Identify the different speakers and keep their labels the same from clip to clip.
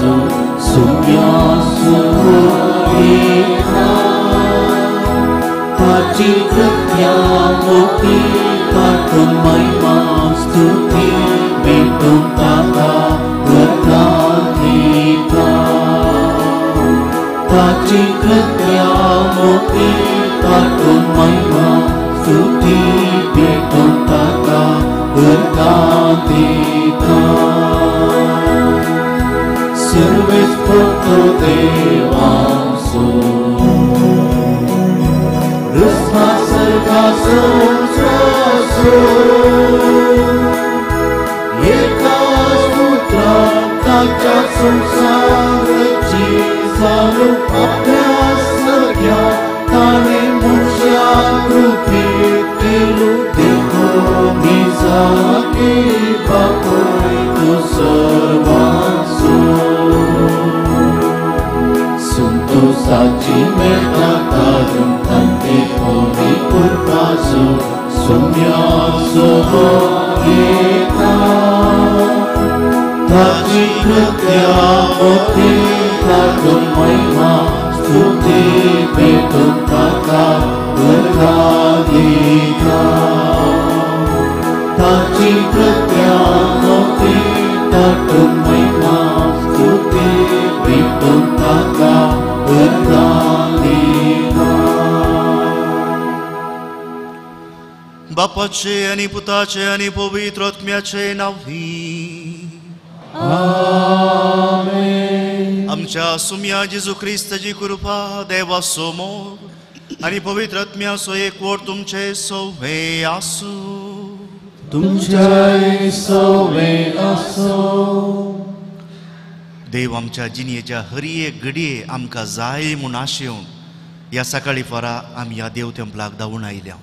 Speaker 1: कृपासो सुम्यासो येता ताची कृत्या मोठी तातूंत महिमा स्तुती भेटून ताका वरदान दिता ताची कृत्या मोठी तातूंत महिमा स्तुती भेटून ताका वरदान दिता सर्वेस्पोतो देवांसो रुस्मा सर्गासो सासो एकाच पुत्रा ताच्या संसाराची सारू आपल्या सगळ्या ताणें मनशा कृपेत केलो देखून निजाके बापूय तो सर्वांचो संतोषाची मेळटा तारून तांचे होवी कृपासो सुम्यासो येता ताची कृत्या मोठी तातूंत महिमा स्तुती भेटून ताका वरदान दिता ताची कृत्या मोठी तातूंत महिमा स्तुती भेटून ताका वरदान दिता.
Speaker 2: बापाचे आनी पुताचे आनी पवित्र आत्म्याचे नांवी आमेन. आमच्या सुम्या जेजू क्रिस्ताची कृपा देवाचो मोग आनी पवित्र आत्म्याचो एकवट तुमचे सवे आसूं.
Speaker 1: तुमच्याय सवे आसूं.
Speaker 2: देव आमच्या जिणेच्या हर एक घडये आमकां जाय म्हूण आशेवन ह्या सकाळी फारा आमी ह्या देव तेंपलाक धांवून आयल्या.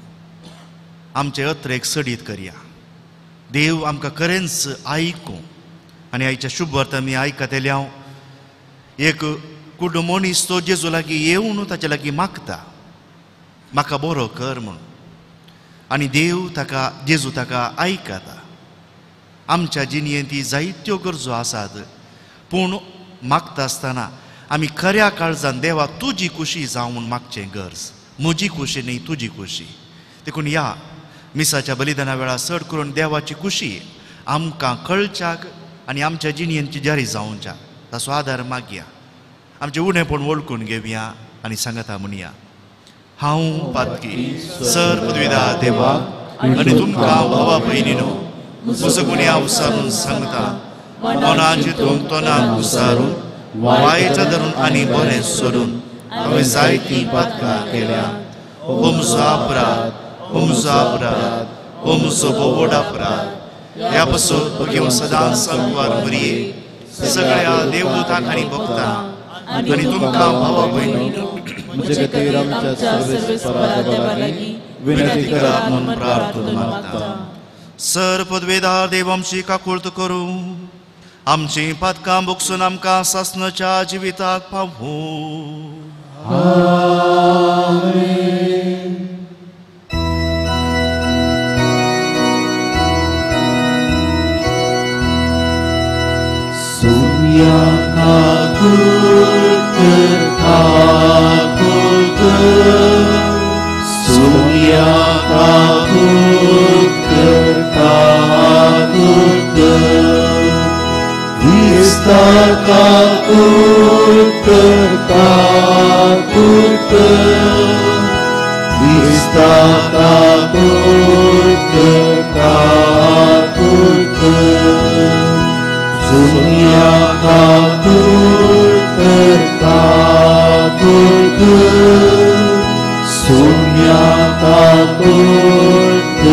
Speaker 2: आमचे अत्रेक सडीत करया. देव आमकां खरेंच आयकूं आनी आयच्या शुभ वार्ता आमी आयकतले. हांव एक कुड्डो मनीस तो जेजू लागीं येवन ताचे लागीं मागता म्हाका बरो कर म्हूण आनी देव ताका जेजू ताका आयकता. आमच्या जिणेंत ती जायत्यो गरजो आसात पूण मागता आसतना आमी खऱ्या काळजान देवा तुजी खुशी जावं म्हूण मागचें गरज, म्हजी खुशी न्ही तुजी खुशी. देखून ह्या मिसाच्या बलिदाना वेळार चड करून देवाची खुशी आमकां कळच्याक आनी आमच्या जिणेंची जारी जावच्याक ताचो आदार मागया. आमचें उणेपण वळखून घेवया आनी सांगता म्हणया. हांव पातकी सर पदवीदा देवा आनी तुमकां भावा भयणीनो म्हजो गुन्यांव विचारून सांगता मनान चिंतून तोंडान उसारून वायट धरून आनी बरें सोडून हांवें जायतीं पातकां केल्या. हो म्हजो अपराध, हो म्हजो अपराध, हो म्हजो भोव अपराध. ह्या पासून भगेवन सदांच सांगवार मरये सगळ्या देवदूतांक आनी भक्तांक आनी तुमकां भावा भयणीनो
Speaker 1: म्हजे खातीर आमच्या सर्वेस्परा देवा लागीं विनंती करात म्हूण प्रार्थना मागता.
Speaker 2: सर पदवेदार देव आमची काकुळट करूं आमची पातकां भोगसून आमकां सासणाच्या जिविताक पावूं.
Speaker 1: आमेन. सुम्या काकुळट काकुळट सुम्या काकुळट काकुळट क्रिस्ता काकुळट काकुळट क्रिस्ता काकुळट काकुळट सुम्या काकुळट काकुळट सुम्या काकुळट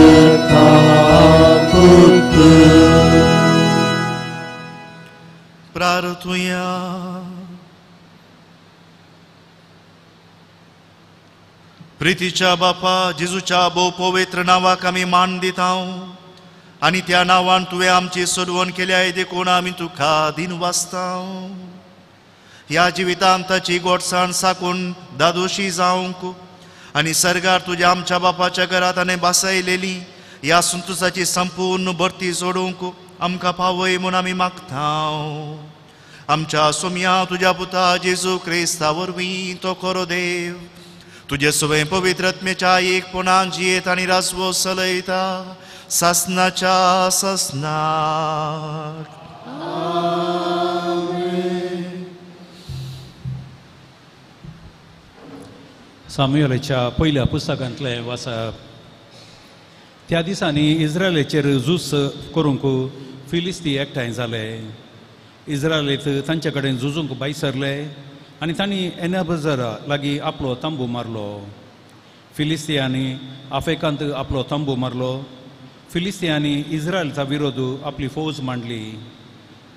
Speaker 1: काकुळट.
Speaker 2: प्रार्थुया. प्रितीच्या बापा जेजूच्या भोव पवित्र नांवाक आमी मान दिता आनी त्या नांवान तुवें आमची सोडवण केल्या देखून आमी तुका दिन वाचता. ह्या जिवितांत ताची गोडसाण साकून दादोशी जावंक आनी सर्गार तुज्या आमच्या बापाच्या घरांत आनी बासायलेली ह्या संतोसाची संपूर्ण भरती जोडूंक आमकां पावय म्हूण आमी मागता. आमच्या सोम्या तुज्या पुता जेजू क्रिस्ता वरवीं तो खरो देव तुजे सवें पवित्र आत्म्याच्या एकपणान जियेत आनी राजवो चलयता सासनाच्या सासनाक.
Speaker 1: सामुएलाच्या पयल्या पुस्तकांतलें वाचप. त्या दिसांनी इस्रायलाचेर झूज करूंक फिलिस्ती एकठांय जाले. इस्रायलीत तांचे कडेन झुजूंक भायर सरले आनी तांणी एनाबजरा लागीं आपलो तंबू मारलो. फिलिस्तियांनी आफ्रिकांत आपलो तंबू मारलो. फिलिस्तियांनी इस्रायलचा विरोध आपली फौज मांडली.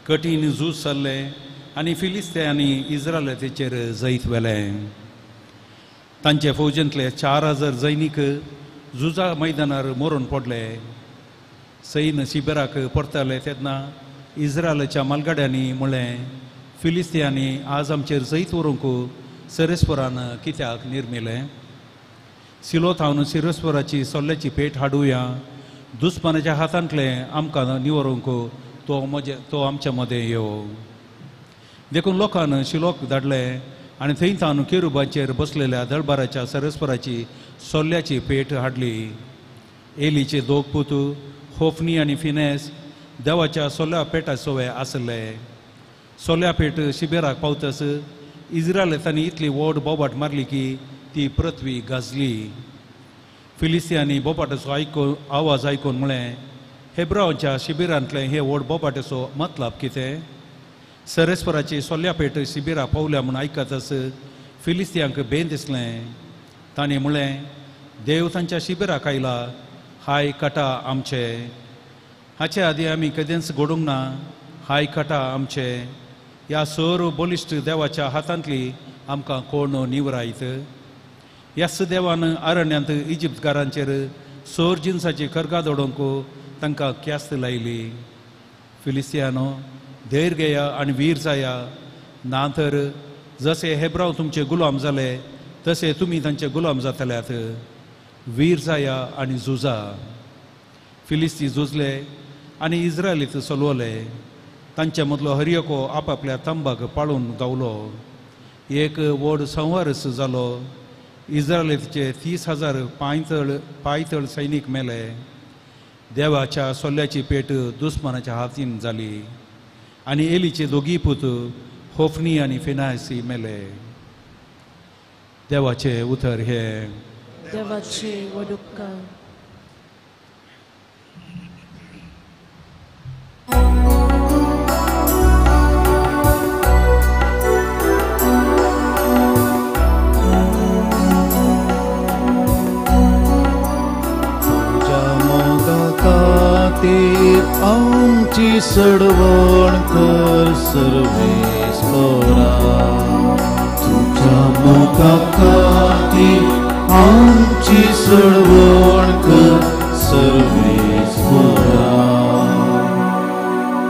Speaker 1: कठीण झूज चल्लें आनी फिलिस्तियांनी इस्रायलाचेर जैत व्हेलें. तांचे फौजेंतले 4000 जैनीक झुजा मैदानार मरून पडले. सैन शिबिराक परतले तेन्ना इस्रायलाच्या मालगाड्यांनी म्हणलें, फिलिस्तियांनी आज आमचेर जैत व्हरूंक सरेस्वरान कित्याक निर्मिलें? सिलो थावन सिरेस्वराची सोल्ल्याची पेट हाडुया, दुस्मानाच्या हातांतलें आमकां निवरूंक तो आमच्या मदें येवं. देखून लोकान शिलोक धाडले आनी थंय थावन केरुबाचेर बसलेल्या दळबाराच्या सरस्वराची सोल्ल्याची पेट हाडली. एलीचे दोग पूत होफनी आनी फिनेस देवाच्या सोल्या पेटा सोवे आसले. सोल्या पेट शिबिराक पावतस इस्रायलांनी इतली व्हड बोबाट मारली की ती पृथ्वी गाजली. फिलिस्तियांनी बोबाटाचो आयकून आवाज आयकून म्हळें, हेब्रावाच्या शिबिरांतलें हे व्हड बोबाटाचो मतलब कितें? सरेस्वराची सोल्या पेट शिबिरा पावल्या म्हूण आयकतच फिलिस्तियांक बेन दिसलें. तांणी म्हळें, देव तांच्या शिबिराक आयला, हाय कटा आमचे, हाचे आदीं आमी केदेंच घडूंक ना, हाय कटा आमचे, ह्या सर बलिश्ट देवाच्या हातांतली आमकां कोण निवरायत? ह्याच देवान अरण्यांत इजिप्तकारांचेर सोर जिनसाची खरगाद उडोवंक तांकां ख्यास्त लायली. फिलिस्तियानो, धैर्य घेया आनी वीर जाया, ना तर जशे हेब्राव तुमचे गुलाम जाले तशे तुमी तांचे गुलाम जातल्यात. वीर जाया आनी झुजा. फिलिस्ती झुजले आनी इस्रायलीत चलवले. तांचे मदलो हर एकलो आपापल्या तंबाक पाळून धांवलो. एक व्हड संवारस जालो. इस्रायलीचे 30,000 पांयतळ सैनीक मेले. देवाच्या सोल्ल्याची पेट दुस्मानाच्या हातीन जाली आनी एलीचे दोगी पूत होफनी आनी फिनायसी मेले. देवाचे उतर हे.
Speaker 3: देवाचे व्हड उपकार.
Speaker 4: तुज्या मोगा खातीर आमची सडवण कर सर्वेस्परा. तुज्या मोगा खातीर आमची सडवण कर सर्वेस्परा.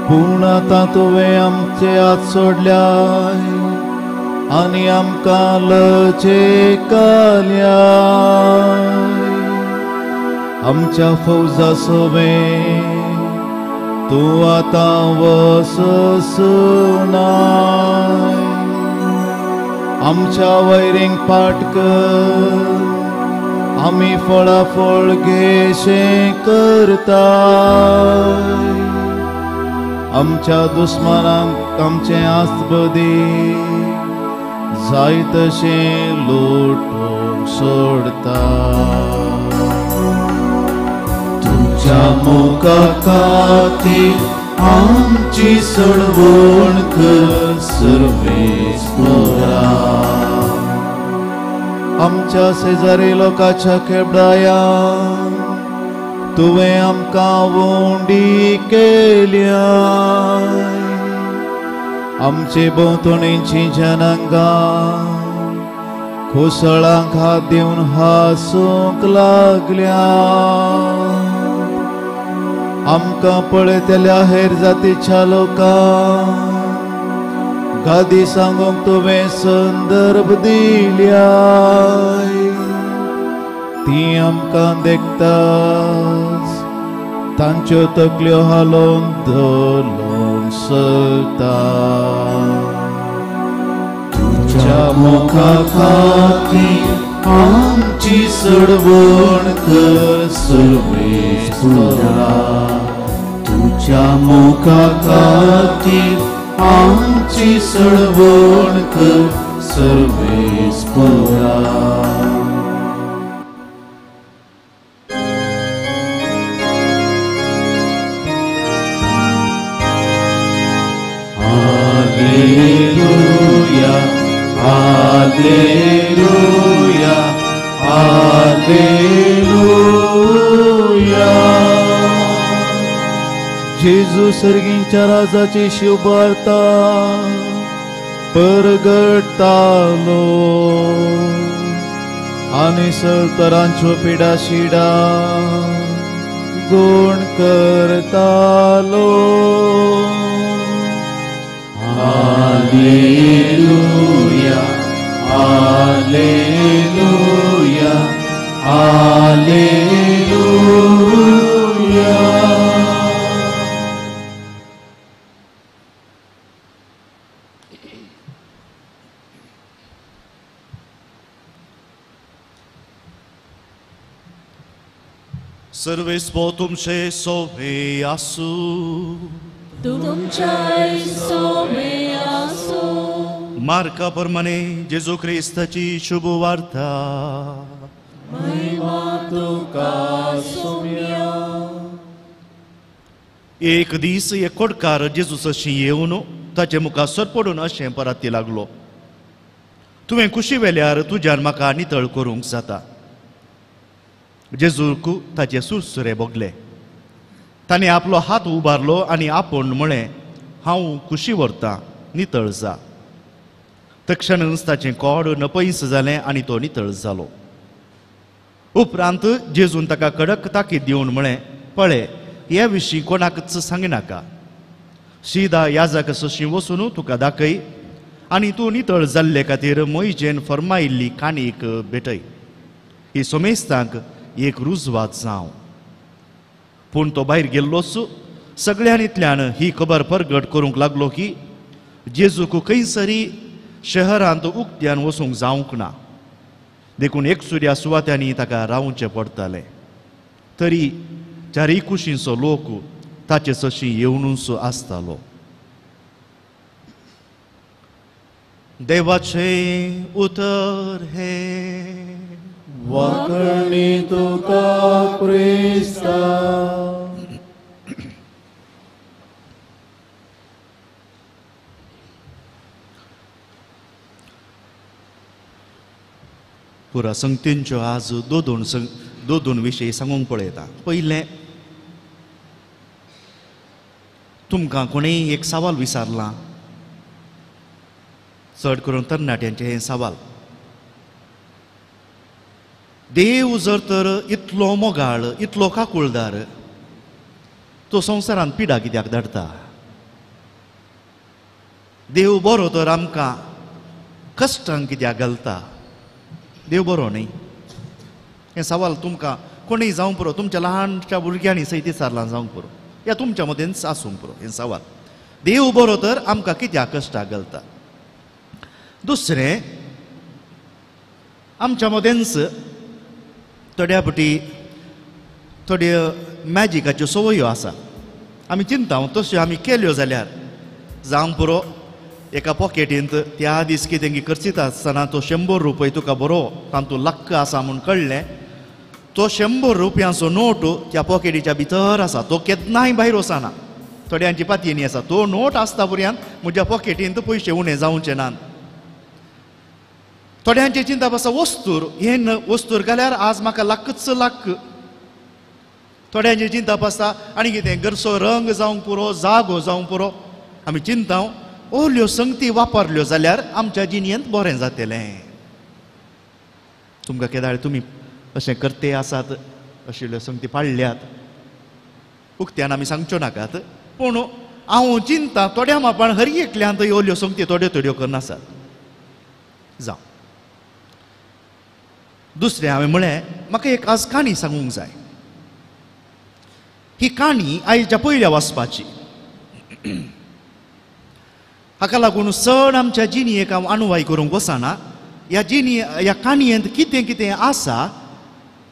Speaker 4: पूण आतां तुवें आमचे हात सोडल्याय आनी आमकां लजेक घाल्याय. आमच्या फौजा सवें तूं आतां वसनाय. आमच्या वैरींक पाट कर, आमी फळाफळ घेशें करताय. आमच्या दुस्मानांक आमचें आस्पदी जाय तशें लुटूंक सोडता. तुज्या मोगा खातीर आमची सडवण कर सर्वेस्परा. आमच्या शेजारी लोकांच्या खेबडायान तुवें आमकां उंडी केल्या. आमचे भोंवतणीचीं जनांगां कोसळांक हात दिवन हासूंक लागल्या. आमकां पळयतल्या हेर जातीच्या लोकांक गादी सांगूंक तुवें संदर्भ दिल्याय. ती आमकां देखताच तांच्यो तकल्यो हालोवन धोलोन चलता. तुज्या मोगा खातीर आमची सडवण कर सर्वेस्परा. तुज्या मोगा खातीर आमची सडवण कर सर्वेस्परा. Alleluia, Alleluia, Alleluia. जेजू सर्गींच्या राजाची शुभार्ता परगटतालो आनी सतरांच्यो पिडा शिडा गुण करतालो. Alleluia, Alleluia, Alleluia.
Speaker 2: सर्वेस्पो तुमचे सोवे आसू.
Speaker 3: तुमच्याय सोवे आसू.
Speaker 2: मार्का प्रमाणे जेजू क्रिस्ताची शुभ वार्ता.
Speaker 4: महिमा तुका सोम्या.
Speaker 2: एक दीस एक कोटकार जेजू सशी येवन ताचे मुखार सरपडून अशें पराती लागलो, तुवें कुशी वेल्यार तुज्यान म्हाका नितळ करूंक जाता. जेजूक ताचे सुरसुरे भोगले. ताणें आपलो हात उबारलो आनी आपूण म्हळें, हांव कुशी व्हरतां, नितळ जा. तक्षणच ताचें कोड नपयस जालें आनी तो नितळ जालो. उपरांत जेजून ताका कडक ताकीद दिवन म्हळें, पळय, हे विशीं कोणाकच सांगिनाका. शिदा याजक सशी वचून तुका दाखय आनी तूं नितळ जाल्ले खातीर मोयजेन फर्मायिल्ली काणीक भेटय. ही सोमेस्तांक एक रुजवात जावं. पूण तो भायर गेल्लोच सगळ्यांतल्यान ही खबर परगट करूंक लागलो की जेजूक खंयसरी शहरांत उक्त्यान वचूंक जावंक ना, देखून एकसुऱ्या सुवात्यांनी ताका रावचें पडटालें. तरी चारय कुशींचो लोक ताचे सशी येवनूच आसतालो. देवाचें उतर हें.
Speaker 4: वाकणी तुका क्रिस्ता.
Speaker 2: पुरा संगतींच्यो आज दो दोन विशय सांगूंक पळयता. पयलें, तुमकां कोणेय एक सवाल विचारलां, चड करून तरणाट्यांचें हें सवाल. देव जर तर इतलो मोगाळ, इतलो काकुळदार, तो संवसारांत पिडा कित्याक धाडटा? देव बरो तर आमकां कश्टांक कित्याक घालता? देव बरो न्ही? हें सवाल तुमकां कोणूय जावंक पुरो, तुमच्या ल्हानच्या भुरग्यांनी सयत विचारलां जावंक पुरो, या तुमच्या मदेंच आसूंक पुरो हें सवाल. देव बरो तर आमकां कित्याक कश्टाक घालता? दुसरें, आमच्या मदेंच थोड्या फावटी थोड्यो मॅजिकाच्यो संवयो आसा. आमी चिंता तश्यो आमी केल्यो जाल्यार जावंक पुरो, एका पॉकेटींत त्या दीस कितें खर्चिता आसतना तो 100 रुपये तुका बरो तातूंत लक्क आसा म्हूण कळ्ळें, तो 100 रुपयांचो नोट त्या पॉकेटीच्या भितर आसा, तो केन्नाय भायर वचना. थोड्यांची पातयेनी आसा, तो नोट आसता पर्यंत म्हज्या पॉकेटींत पयशे उणें जावचे नात. थोड्यांचे चिंतप आसा वस्तूर, हें वस्तूर घाल्यार आज म्हाका लाखच लाख. थोड्यांचे चिंतप आसता आनी कितें घरचो रंग जावंक पुरो, जागो जावंक पुरो. आमी चिंता ओल्यो संगती वापरल्यो जाल्यार आमच्या जिणेंत बरें जातलें. तुमकां केदाळ तुमी अशें करते आसात, अशिल्ल्यो संगती पाळल्यात, उक्त्यान आमी सांगच्यो नाकात, पूण हांव चिंता थोड्या मापान हर एकल्यान ओल्यो संगती थोड्यो थोड्यो करनासात. जावं. दुसरें, हांवें म्हळें म्हाका एक आज काणी सांगूंक जाय. ही काणी आयच्या पयल्या वाचपाची. हाका लागून चड आमच्या जिणेक हांव अनुवाय करूंक वचना. ह्या जिणे ह्या काणयेंत कितें कितें आसा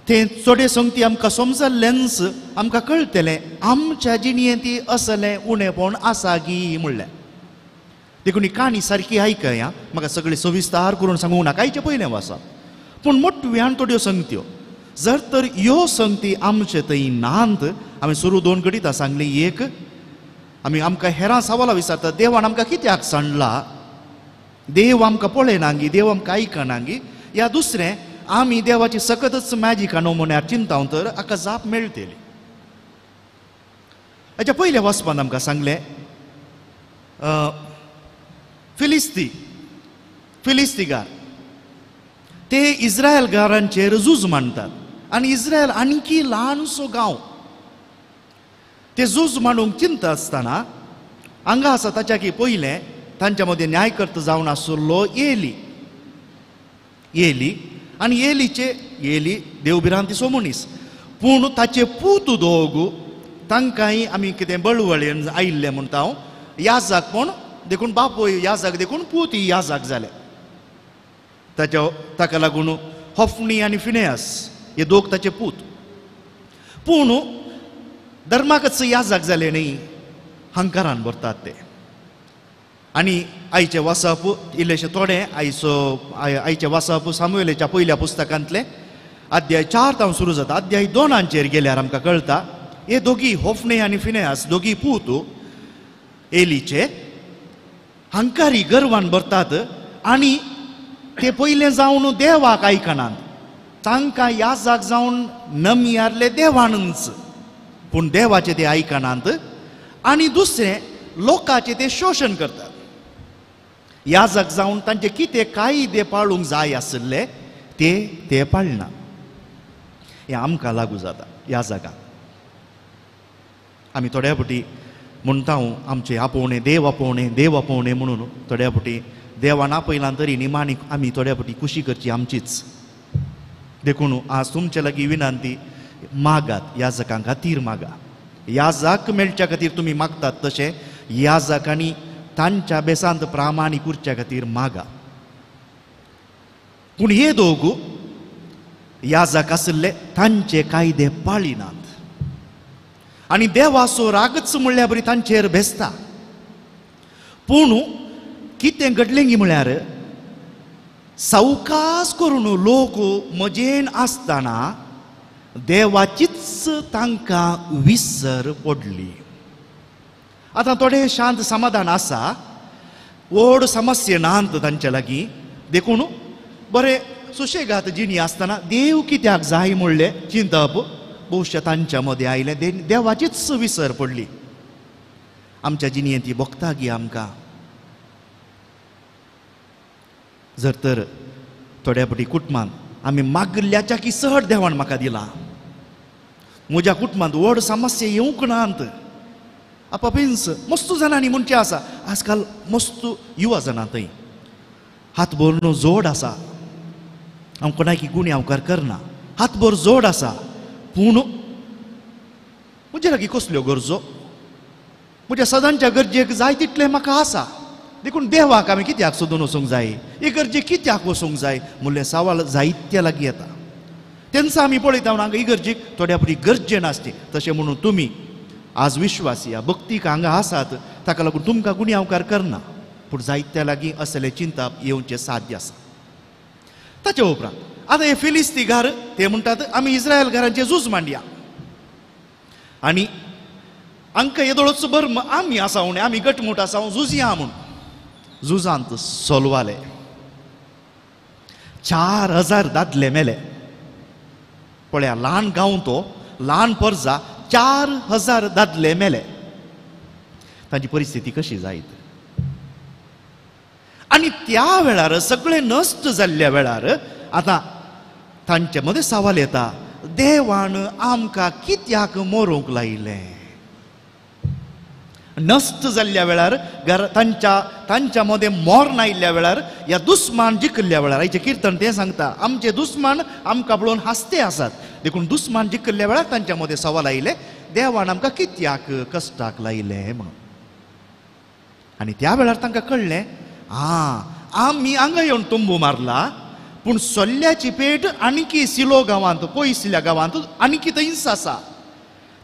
Speaker 2: तें थोडे संगती आमकां समजल्लेंच आमकां कळटलें आमच्या जिणेंत ती असलें उणेपण आसा गी म्हणलें. देखून ही काणी सारकी आयकया, म्हाका सगळें सविस्तार करून सांगूंक नाका, आयचें पयलें वाचप. पूण मोटव्यान थोड्यो संगत्यो जर तर ह्यो संगती आमचे थंय नात. आमी सुरू दोन घडितां सांगली. एक, आमी आमकां हेरां सवालां विचारतात, देवान आमकां कित्याक सांडला, देव आमकां पळयना गी, देव आमकां आयकना गी. या दुसरें, आमी देवाची सकतच मॅजिकां नमुन्यार चिंतावन तर हाका जाप मेळटली. हाच्या पयल्या वाचपान आमकां सांगलें फिलिस्ती फिलिस्तीगार ते इस्रायलगारांचेर झूज मांडटात आनी इस्रायल आणखी ल्हानसो गांव. ते झूज मांडूंक चिंता आसतना हांगा आसा ताच्या की पयलें तांच्या मदीं न्यायकर्त जावन आशिल्लो एली. एली आनी एलीचे एली देवभिरांतीचो मनीस, पूण ताचे पूत दोग तांकांय आमी कितें बळवळेन आयिल्लें म्हणटा हांव याजाक पूण देखून बापूय याजाक देखून पूत याजाक जाले. ताच्या ताका लागून होफनी आनी फिनेयास हे दोग ताचे पूत. पूण धर्माकच याजाक जाले न्ही, हंकारान भरतात ते. आनी आयचें वाचप इल्लेशें थोडें आयचो आयचें वाचप सामुएलाच्या पयल्या पुस्तकांतलें अध्याय 4 तावन सुरू जाता. अध्याय 2 गेल्यार आमकां कळटा हे दोगी होफनी आनी फिनेयास दोगी पूत एलीचे हंकारी गर्वान भरतात आनी ते पयलें जावन देवाक आयकनात. तांकां याजाक जावन नमयारले देवानूच, पूण देवाचे ते आयकनात. आनी दुसरें लोकांचे ते शोशण करतात. याजक जावन तांचे कितें कायदे पाळूंक जाय आशिल्ले ते ते पाळना. हें आमकां लागू जाता याजकांक. आमी थोड्या फावटी म्हणटा आमचें आपोवणें देव आपोवणें देव आपोवणें म्हणून थोड्या फावटी देवान आपयलां तरी निमाणी आमी थोड्या फावटी खुशी करची आमचीच. देखून आज तुमचे लागीं विनंती, मागात याजकां खातीर मागा. याजक मेळच्या खातीर तुमी मागतात तशें याजकांनी तांच्या बेसांत प्रामाणीक उरच्या खातीर मागा. पूण हे दोग याजक आशिल्ले तांचे कायदे पाळिनात आनी देवाचो रागच म्हणल्यार बरी तांचेर भेसता. पूण कितें घडलें गी म्हळ्यार सावकास करून लोक मजेन आसतना देवाचीच तांकां विसर पडली. आतां थोडे शांत समाधान आसा, व्हड समस्या नात तांच्या लागीं, देखून बरें सुशेगात जिणी आसतना देव कित्याक जाय म्हणलें चिंतप भोवशा तांच्या मदें आयलें, देवाचीच विसर पडली. आमच्या जिणेंत ती भोगता गी आमकां. जर तर थोड्या फावटी कुटुंबान आमी मागिल्ल्याच्या की चड देवान म्हाका दिला, म्हज्या कुटुंबांत व्हड समस्या येवंक नात. आपापींच मस्त जाणांनी म्हणचें आसा आजकाल मस्त युवा जाणां थंय हात भरून जोड आसा. हांव कोणाकी गुन्यांवकार करना, हातभर जोड आसा, पूण म्हज्या लागीं कसल्यो गरजो, म्हज्या सदांच्या गरजेक जाय तितलें म्हाका आसा. देखून देवाक आमी कित्याक सोदून वचूंक जाय, ही गरजे कित्याक वचूंक जाय म्हणलें सवाल जायत्या लागीं येता. तेन्ना आमी पळयता हांगा इगर्जेक थोड्या फावटी गरजे नासती. तशें म्हणून तुमी आज विश्वासी भक्तीक हांगा आसात ताका लागून तुमकां गुन्यांवकार करना, पूण जायत्या लागीं असलें चिंतप येवचें साध्य आसा. ताचे उपरांत आतां हे फिलिस्तीगार ते म्हणटात आमी इस्रायल घरांचें झूज मांडया आनी आमकां येदोळच बर्म आमी आसा म्हूण आमी गटमूट आसा झुजया म्हूण. झुजांत सोलवाले 4000 दादले मेले. पळया ल्हान गांव तो, ल्हान परजा, 4000 दादले मेले. तांची परिस्थिती कशी जायत. आनी त्या वेळार सगळें नश्ट जाल्ल्या वेळार आतां तांचे मदें सवाल येता, देवान आमकां कित्याक मरूंक लायलें? नश्ट जाल्ल्या वेळार घर तांच्या तांच्या मदें मरण आयिल्ल्या वेळार ह्या दुस्मान जिखल्ल्या वेळार आयचें किर्तन तें सांगता आमचे दुस्मान आमकां पळोवन हांसते आसात. देखून दुस्मान जिखल्ल्या वेळार तांच्या मदें सवाल आयलें, देवान आमकां कित्याक कश्टाक लायलें म्हणून. आनी त्या वेळार तांकां कळ्ळें, आं आमी हांगा येवन तंबू मारला, पूण सोल्ल्याची पेट आणखी सिलो गांवांत, पयसुल्ल्या गांवांत आणखी थंयच आसा.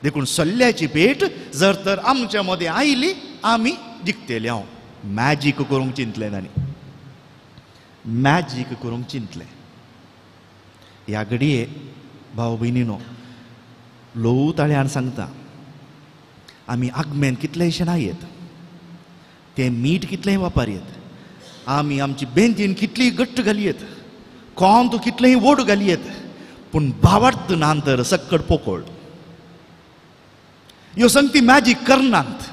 Speaker 2: देखून सोल्ल्याची पेट जर तर आमच्या मदें आयली आमी जिखतले. हांव मॅजीक करूंक चिंतलें तांणी, मॅजीक करूंक चिंतलें. ह्या घडये भाव भयणीनो ल्हव ताळ्यान सांगता, आमी आगमेन कितलेशें येत, तें मीठ कितलेंय वापर येत, आमी आमची बेंतीन कितली घट्ट घालयेत, कोंत कितलेंय ओड घालयेत, पूण भावार्थ ना तर सक्कड पोकोळ. ह्यो संगती मॅजीक करनात,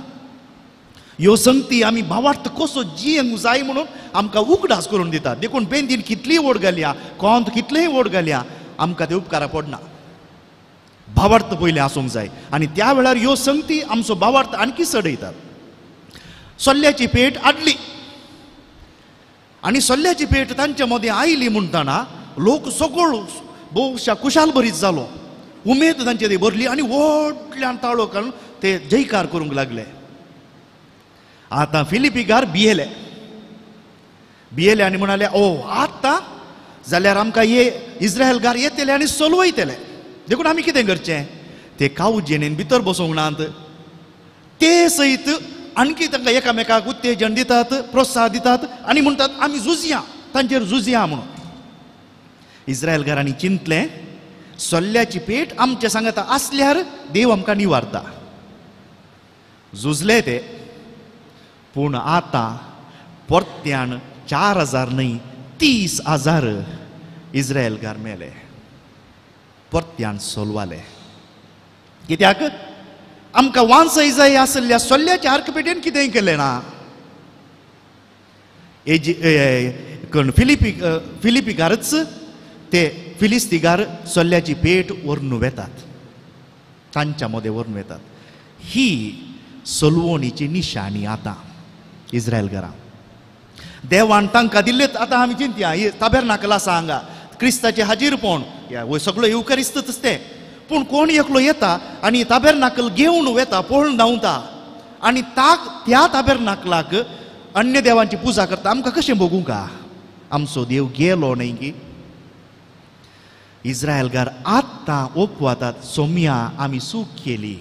Speaker 2: ह्यो संगती आमी भावार्थ कसो जियेंक जाय म्हणून आमकां उगडास करून दितात. देखून बेंतीन कितलीय ओड घालया, कोंत कितलेंय ओड घालया, आमकां ते उपकारा पडना. भावार्थ पयलें आसूंक जाय. आनी त्या वेळार ह्यो संगती आमचो भावार्थ आणखी चडयतात. सोल्ल्याची पेट आडली आनी सोल्ल्याची पेट तांच्या मदें आयली म्हणटना लोक सगळो भोवशा खुशाल भरीत जालो, उमेद तांचे ती भरली आनी व्हडल्यान ताळो काडून ते जयकार करूंक लागले. आतां फिलिपीकार भियेले, भियेले आनी म्हणाले, ओ आतां जाल्यार आमकां हे इस्रायलकार येतले आनी सोलवयतले, देखून आमी कितें करचें? ते कावजेणेन भितर बसोवंक नात, ते सयत आणखी तांकां एकामेकाक उत्तेजन दितात, प्रोत्साहन दितात आनी म्हणटात आमी झुजया, तांचेर झुजया म्हणून. इस्रायलकारांनी चिंतलें, सोल्ल्याची पेट आमच्या सांगाता आसल्यार देव आमकां निवारता. झुजले ते, पूण आतां परत्यान 4000 न्हय 30,000 इस्रायलकार मेले, परत्यान सोलवाले. कित्याक? आमकां वांचय जाय आसल्या सोल्ल्याच्या आर्कपेटेन कितेंय केलें ना. फिलिपीकारच ते फिलिस्तीकार सोल्ल्याची पेट व्हरून वेतात, तांच्या मदें व्हरून वेतात. ही सोलवणीची निशाणी आतां इस्रायलकारां देवान तांकां दिल्लेच. आतां आमी चिंतया, ही ताबेरनाकल आसा हांगा, क्रिस्ताचें हाजीरपण, वय सगळो येवकारिस्तच तें, पूण कोण एकलो येता आनी ताबेरनाकल घेवन वेता, पळोवन धांवता आनी त्या ताबेरनाकलाक अन्य देवांची पुजा करता. आमकां कशें भोगूंक? आमचो देव गेलो न्हय की? इस्रायलकार आतां ओपवातात, सोम्या आमी चूक केली,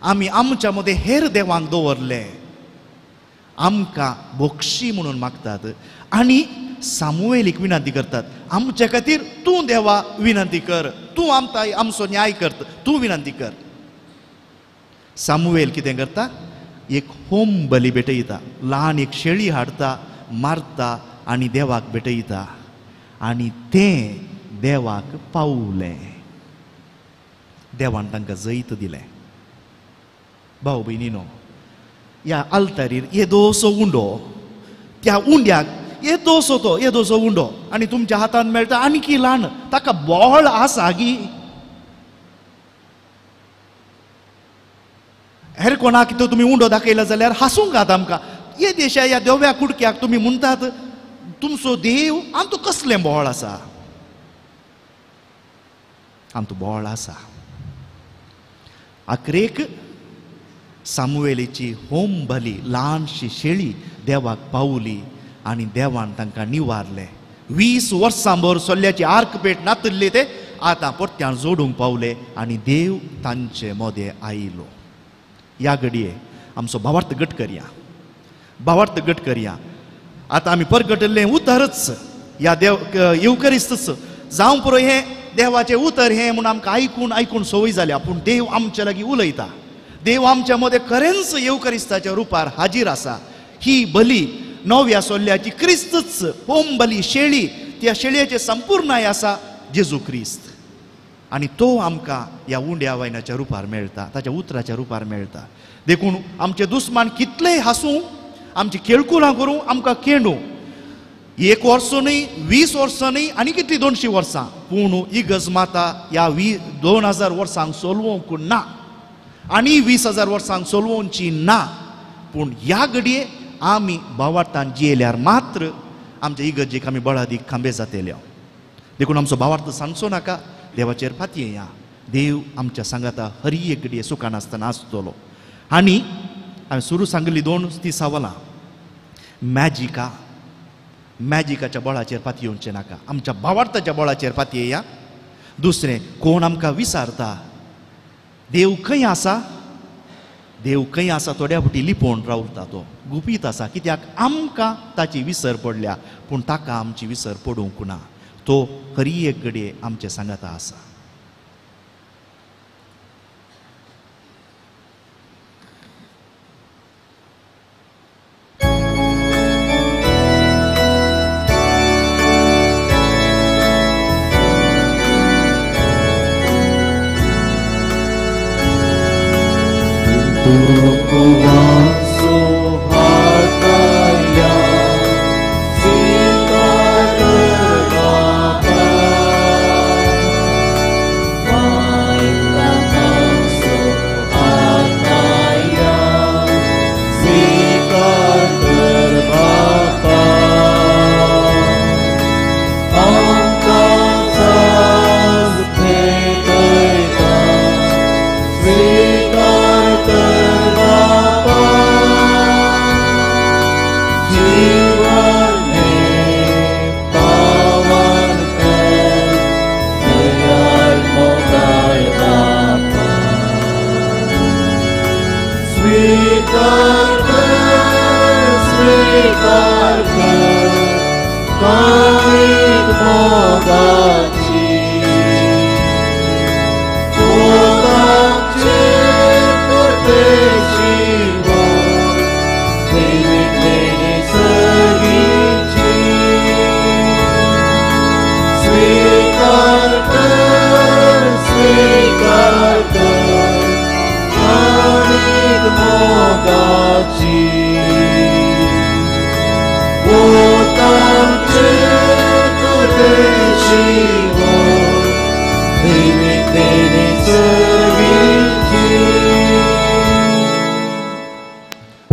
Speaker 2: आमी आमच्या मदें हेर देवांक दवरले, आमकां बोक्षी म्हणून मागतात आनी सामुएलीक विनंती करतात, आमच्या खातीर तूं देवा विनंती कर, तूं आमकां आमचो न्याय करता, तूं विनंती कर. सामुएल कितें करता? एक होम बली भेटयता, ल्हान एक शेळी हाडटा, मारता आनी देवाक भेटयता आनी तें देवाक पावलें. देवान तांकां जैत दिलें. भाव भयणीनो, ह्या आल्तारीर येदोसो उंडो, त्या उंड्याक येदोसो तो येदोसो उंडो आनी तुमच्या हातान मेळटा आणखी ल्हान, ताका बळ आसा गी? हेर कोणाक तो तुमी उंडो दाखयला जाल्यार हासूंक आतां आमकां, ये देशा ह्या देव्या कुडक्याक तुमी म्हणटात तुमचो देव, आमचो कसलें बळ आसा? आमचो बळ आसा. आखरेक सामुएलीची होम बली ल्हानशी शेळी देवाक पावली आनी देवान तांकां निवारले. 20 वर्सां भर सोल्ल्याची आर्क पेट नातिल्ली ते आतां परत्यान जोडूंक पावले आनी देव तांचे मदें आयलो. ह्या घडये आमचो भावार्थ घट करया, भावार्थ घट करया. आतां आमी परगटिल्लें उतरच ह्या देव येवकरिस्तच जावं पुरो, हें देवाचें उतर हें म्हूण आमकां आयकून आयकून संवय जाल्या, पूण देव आमच्या लागीं उलयता, देव आमच्या मदें खरेंच येवकरिस्ताच्या रुपार हाजीर आसा. ही बली नव्या सोल्ल्याची क्रिस्तच होम बली शेळी, त्या शेळयेचें संपूर्णाय आसा जेजू क्रिस्त, आनी तो आमकां ह्या उंड्या वायनाच्या रुपार मेळटा, ताच्या उतराच्या रुपार मेळटा. देखून आमचे दुस्मान कितलेय हासूं, आमची खेळकुलां करूं, आमकां केंडूं, 1 वर्स न्हय, 20 वर्सां न्हय, आनी कितलीं 200 वर्सां, पूण इगर्ज माता ह्या 2000 वर्सांक सोलवंक ना आनी 20,000 वर्सांक सोलवची ना. पूण ह्या घडये आमी भावार्थान जियेल्यार मात्र आमच्या इगर्जेक आमी बळादीक खांबे जातले. देखून आमचो भावार्थ सांगचो नाका, देवाचेर फातयेया, देव आमच्या सांगाता हर एक घडये सुखान आसतना आसतलो. आनी हांवें सुरू सांगिल्ली दोन ती सवालां. मॅजिका, मॅजिकाच्या बळाचेर पातयेवचें नाका, आमच्या भावार्थाच्या बळाचेर पातयेया. दुसरें, कोण आमकां विसारता? देव खंय आसा? देव खंय आसा थोड्या फावटी लिपोवन रावता, तो गुपीत आसा, कित्याक आमकां ताची विसर पडल्या, पूण ताका आमची विसर पडूंक ना. तो हरी एक घडये आमचे सांगाता आसा.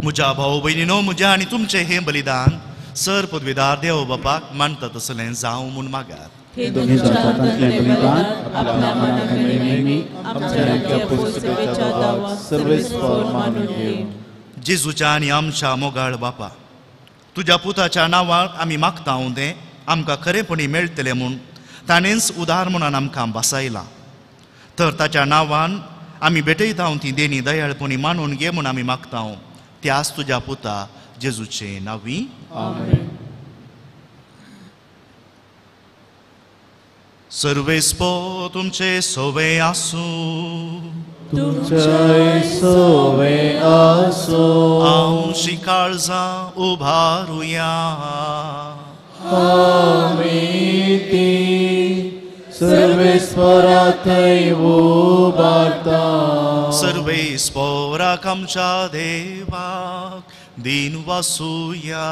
Speaker 2: म्हज्या भाऊ भयणीनो, म्हज्या आनी तुमचें हें बलिदान सर पदवीदार देव बापाक मानता तसलें जावं म्हूण मागात. जेजूच्या आनी आमच्या मोगाळ बापा, तुज्या पुताच्या नांवाक आमी मागता तें आमकां खरेपणी मेळटलें म्हूण ताणेंच उदार म्हणून आमकां बसायलां. तर ताच्या नांवान आमी भेटयता ती देणी दयाळपणी मानून घे म्हूण आमी मागता, त्याच तुज्या पुता जेजूचे नांवी. आमेन. सर्वेस्पो तुमचे सोवे आसूं,
Speaker 4: तुमचे सोवे आसूं.
Speaker 2: आमची काळजां उभारुया,
Speaker 4: आमी ती सर्वेस्परा थंय उबारता.
Speaker 2: सर्वेस्पराक आमच्या देवाक दिन वासुया,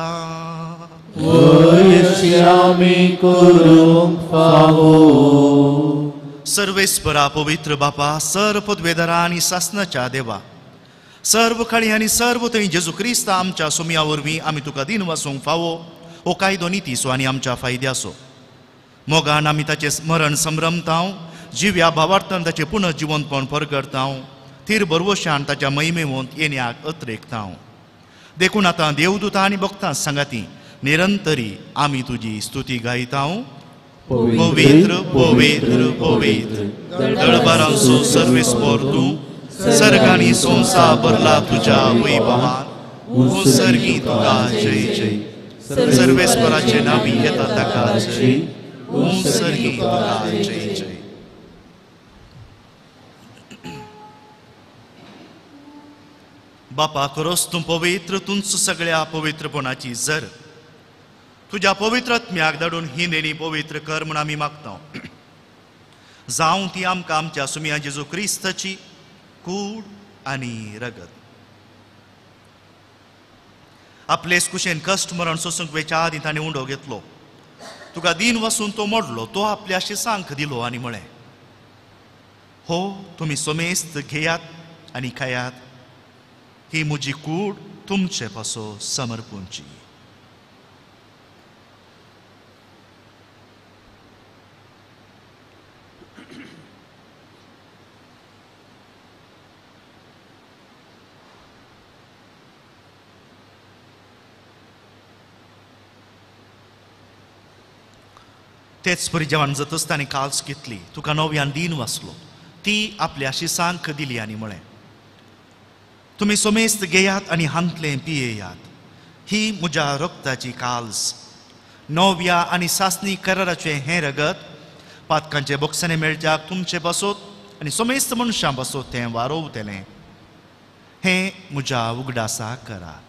Speaker 4: वयशी आमी करूंक फावो.
Speaker 2: सर्वेस्परा पवित्र बापा, सर्व पदवेदारा आनी सासनाच्या देवा, सर्व काळी आनी सर्व थंय जेजू क्रिस्ता आमच्या सोमया वरवीं आमी तुका दिन वासूंक फावो हो कायदो नितीचो आनी आमच्या फायद्याचो. मोगान आमी ताचें स्मरण संभ्रमतांव, जिव्या भावार्थान ताचें पुनर्जिवंतपण परगडतांव, थीर बरवशान ताच्या महिमेवंत येण्याक अत्रेकतांव. देखून आतां देवदूता आनी भक्तां सांगाती निरंतरी आमी तुजी स्तुती गायतांव. पवित्र पवित्र पवित्र दळबारांचो सर्वेस्पर तूं, सर्गांनी संवसार भरला तुज्या वैभवान. सर्गी तुका जय जय. सर्वेस्पराचे नांवी येता ताका जय. सर्गी तुका जय जय. बापा, खरोच तूं पवित्र, तूंच सगळ्या पवित्रपणाची जर. तुज्या पवित्र आत्म्याक धाडून ही देणी पवित्र कर म्हूण आमी मागता. जावं ती आमकां आमच्या सुमया जेजू क्रिस्ताची कूड आनी रगत. आपलेच कुशेन कश्ट मरण सोसूंक वेच्या आदीं ताणें उंडो घेतलो, तुका दीन वसून तो मोडलो, तो आपल्या शिसांक दिलो आनी म्हळें, हो तुमी समेस्त घेयात आनी खायात, ही म्हजी कूड तुमचे पासो समर्पूंची. तेच परी जेवण जातच ताणें काल्स घेतली, तुका नव्यान दीन वाचलो, ती आपल्या शिसांक दिली आनी म्हळें, तुमी सोमेस्त घेयात आनी हांतलें पियेयात, ही म्हज्या रक्ताची काल्स, नव्या आनी सासणी कराराचें हें रगत पातकांचे बोक्सांनी मेळच्याक तुमचे पासत आनी सोमेस्त मनशां पासत तें वारोवतलें, हें म्हज्या उगडासा करात.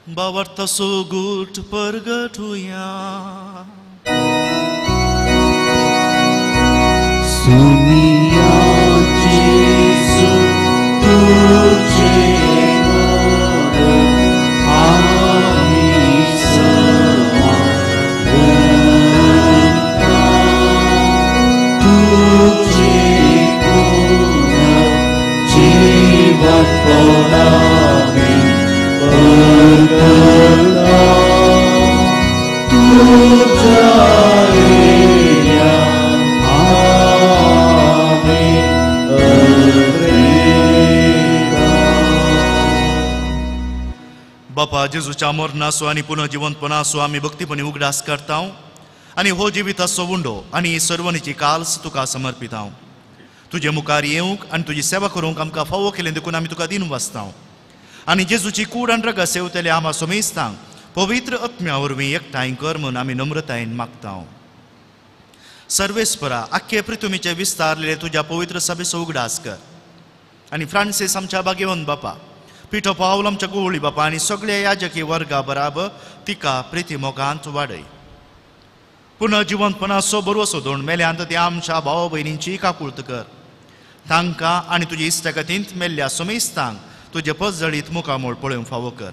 Speaker 2: बावर्त सोगूट परगटुया.
Speaker 4: सुनिया जेजू तुझे आमी सर्वां तुझे गुण जीवन आमी परगटा तुझ्या येण्या आमी अर्पिता.
Speaker 2: बापा जेजूच्या मरणाचो आनी पुनर्जिवंतपणाचो आमी भक्तीपणी उगडास करता आनी हो जिविताचो उंडो आनी सर्वणीची काल्स तुका समर्पिता. तुजे मुखार येवंक आनी तुजी सेवा करूंक आमकां फावो केलें देखून आमी तुका दिन वाचता आनी जेजूची कूड आनी रगत सेवतले आमा सोमेस्तांक पवित्र आत्म्या वरवीं एकठांय कर म्हूण आमी नम्रतायेन मागता. सर्वेस्परा आख्खे पृथ्वीचे विस्तारलेले तुज्या पवित्र सभेचो उगडास कर आनी फ्रांसीस आमच्या भाग्यवंत बापा, पिठो पावल आमच्या गोवळी बापा आनी सगळ्या याजकी वर्गा बराबर तिका प्रिती मोगांत वाडय. पुनः जिवंतपणाचो बरोसो दोन मेल्यांत त्या आमच्या भाव भयणींची काकुळत कर, तांकां आनी तुजे इश्टागतींत मेल्ल्या सोमेस्तांक तुजे पजळीत मुखामोळ पळोवंक फावो कर.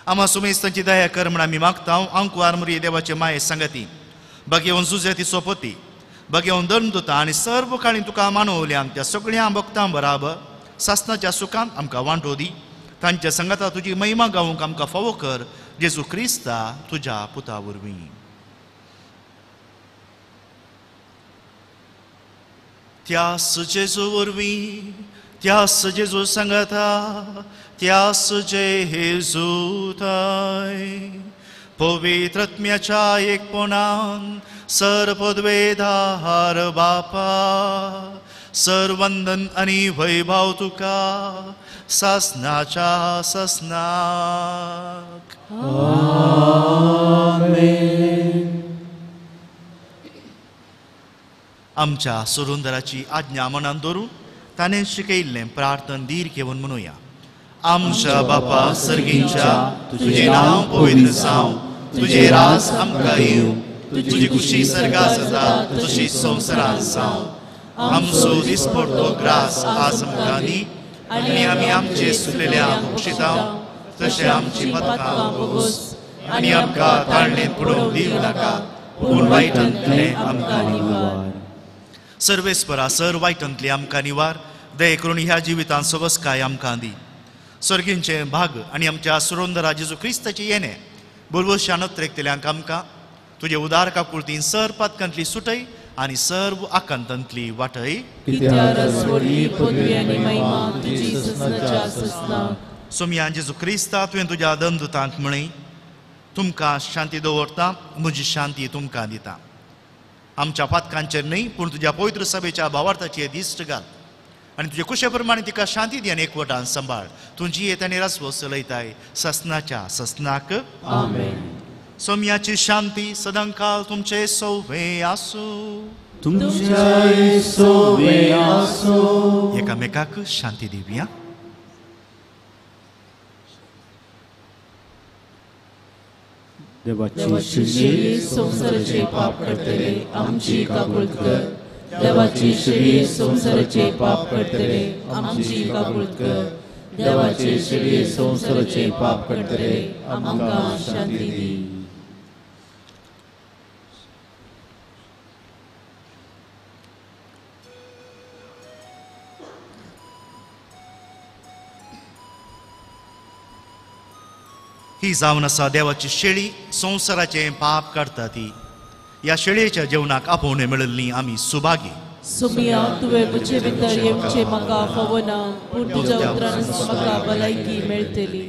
Speaker 2: आमा सोमेस्तांची दया कर म्हण आमी मागता. आंकवार मुरये देवाचे माये सांगती बागेवन जुजेती सोपती बागेवन दंदुता आनी सर्व काळी तुका मानवल्यान त्या सगळ्या भक्तां बराबर सासनाच्या सुखांत आमकां वांटो दी. तांच्या संगाता तुजी महिमा गावंक आमकां फावो कर, जेजू क्रिस्ता तुज्या पुता वरवीं. त्या जेजू वरवीं, त्या जेजू सांगाता, त्या जेजू ताय पवित्र आत्म्याच्या एकपणान सर्वपदवेधार बापा, सर्वंदन आनी वैभव तुका सासनाच्या सासनाक.
Speaker 4: आमेन.
Speaker 2: आमच्या सुरुंदराची आज्ञा मनान धरून ताणें शिकयल्लें प्रार्थन धीर घेवन म्हणुया. आमच्या बापा सर्गींच्या, तुजें नांव पवित्र जावं, तुजें राज आमकां येवं, तुजी खुशी सर्गात जाता तशी संवसारांत जावं. आमचो दिसपडतो ग्रास आज आमकां दी आनी आमी आमचे सुकलेल्या बक्षिता तशें आमची पदकां भोगोस आनी आमकां ताळणेंत पडोवंक दिवं नाका, पूण वायटांतलें आमकां निवार. सर्वेस्परा सर वायटांतलें आमकां निवार, दये करून ह्या जिवितांत सवसकाय आमकां दी. सर्गींचें भाग आनी आमच्या सुरोंदरा जेजू क्रिस्ताचें येणें बरवशान अत्रेकतल्यांक आमकां तुजे उदार काकुळतीन सर पातकांतली सुटय आनी सर्व आकांतांतली वाटय. सोमया जेजू क्रिस्ता तुवें तुज्या दंदुतांक म्हळें, तुमकां शांती दवरता, म्हजी शांती तुमकां दिता. आमच्या पातकांचेर न्हय पूण तुज्या पवित्र सभेच्या भावार्थाचेर दिश्ट घाल आनी तुजे कुशे प्रमाणे तिका शांती दी आनी एकवटान सांबाळ. तुजी येत आनी रासवो चलयताय ससनाच्या ससनाक.
Speaker 3: आमेन.
Speaker 2: सोमयाची शांती सदांकाल तुमचे सोवे आसूं,
Speaker 4: तुमच्याय सोवे आसूं.
Speaker 2: एकामेकाक शांती दिवया.
Speaker 4: देवाची
Speaker 3: शिरी संवसाराचे पाप करतले आमची काकुळत कर. देवाची शिरी संवसाराचे पाप करतले आमची काकुळत कर. देवाची शिरी संवसाराचे पाप करतले आमकां शांती दी.
Speaker 2: ही जावन आसा देवाची शेळी, संवसाराचें पाप काडटा ती. ह्या शेळयेच्या जेवणाक आपोवणें मेळिल्ली आमी सुभागी.
Speaker 3: सोमिया, तुवें म्हजे भितर येवचें म्हाका फावना, पूण तुज्या उतरानच म्हाका भलायकी मेळटली.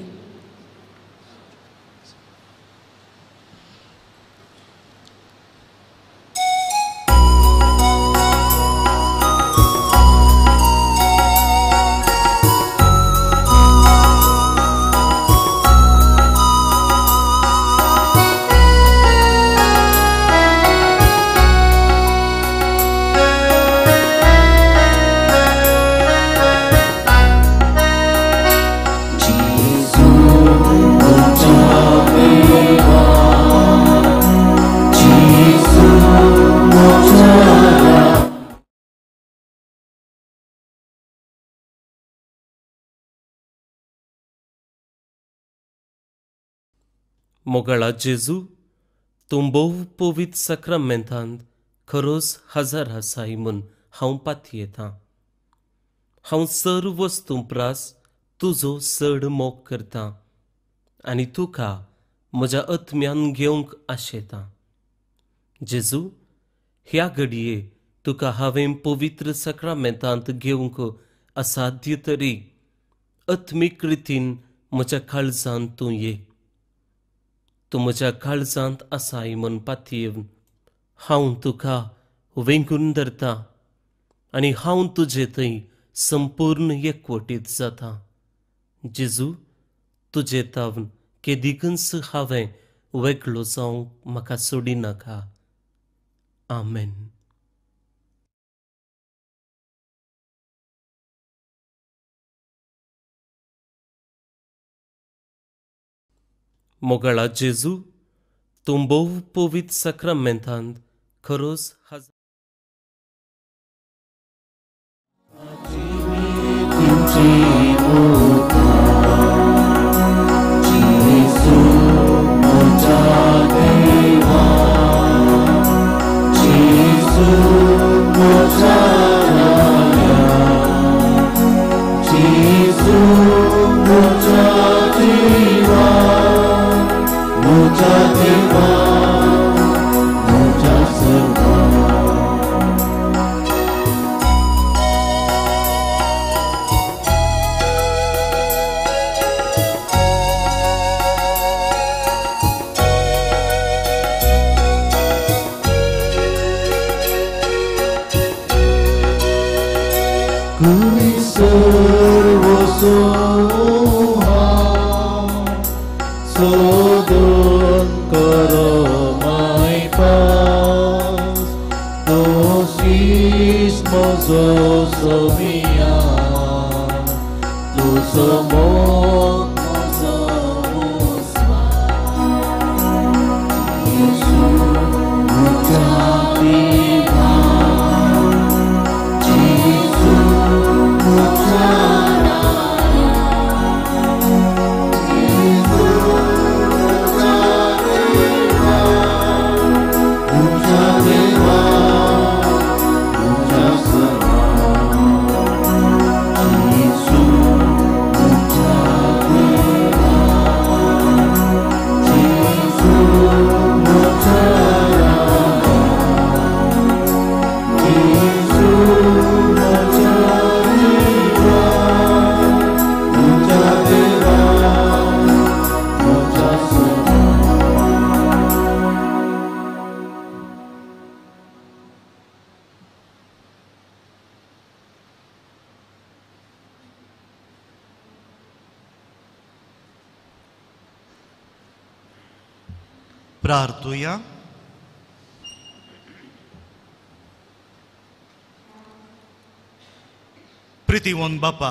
Speaker 5: मोगाळा जेजू, तूं भोव पवित्र साक्रामेंतांत खरोच हजर आसाय म्हूण हांव पातयेतां. हांव सर्व वस्तूं प्रास तुजो चड मोग करतां आनी तुका म्हज्या आत्म्यान घेवंक आशेतां. जेजू, ह्या घडये तुका हांवें पवित्र साक्रामेंतांत घेवंक असाध्य तरी आत्मीक रितीन म्हज्या काळजांत तूं ये. तूं म्हज्या काळजांत आसाय म्हूण पातयेवन हांव तुका वेंगून धरतां आनी हांव तुजे थंय संपूर्ण एकवटीत जाता. जेजू, तुजे तावन केदिकूच हांवें वेगळो जावंक म्हाका सोडिनाका. आमेन. मोगाळा जेजू, तूं भोव पवित्र साक्रामेंतांत खरोच हजर.
Speaker 2: प्रार्थुया. प्रितीवंत बापा,